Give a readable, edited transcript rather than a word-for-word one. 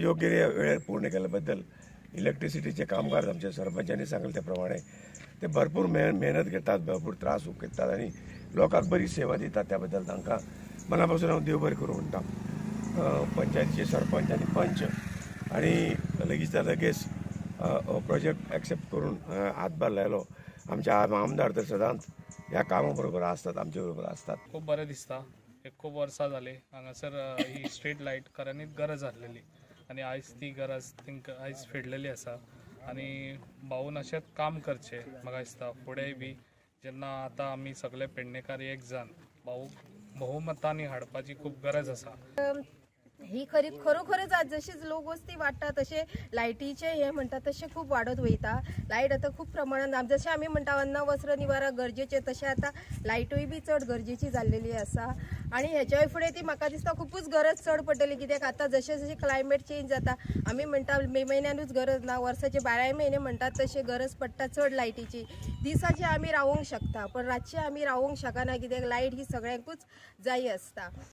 योग्य वेळेर पूर्ण केल्या बद्दल इलेक्ट्रिसिटीचे कामगार आमच्या सरपंचांनी सांगले त्या प्रमाणे ते भरपूर मेहनत घेतात, भरपूर त्रास घेतात आनी लोकांक बरी सेवा दितात. त्या बद्दल तांकां मना पासून हांव देव बरें करूं म्हणटा. पंचायतीचे सरपंच आनी पंच आनी लगेच लगेच प्रोजेक्ट एक्सेप्ट करून हातभार लायलो. आमचे आमदार तर सदांच ह्या कामा बरोबर आसतात, आमचे बरोबर आसतात. खूब बरें दिसता. एक खूब वर्सां जाली हांगासर ही स्ट्रीट लायट खऱ्यांनीच गरज आसलेली आनी आयज ती गरज तांकां आयज फेडलेली आसा. आनी भाऊन अशेंच काम करचें म्हाका दिसता फुडेंय बी जेन्ना आतां आमी सगळे पेडणेकार एक जावन भाऊ बहुमतांनी हाडपाची खूब गरज आसा. ही खरी खरोखरच आज जशीच लोकवस्ती वाडटा तशें लायटीचे हे म्हणटा तशें खूब वाडत वयता. लायट आतां खूब प्रमाणान जशें आमी म्हणटा अन्न वस्त्र निवारा गरजेचे, तशें आतां लायटूय बी चड गरजेची जाल्लेली आसा. आनी हेच्याय फुडें ती म्हाका दिसता खुबूच गरज चड पडटली, कित्याक आतां जशें जशें क्लायमेट चेंज जाता आमी म्हणटा मे म्हयन्यानूच गरज ना, वर्साचे 12 म्हयने म्हणटात तशें गरज पडटा चड लायटीची. दिसाचे आमी रावोंक शकता पण रातचे आमी रावोंक शकना, कित्याक लायट ही सगळ्यांकूच जाय आसता.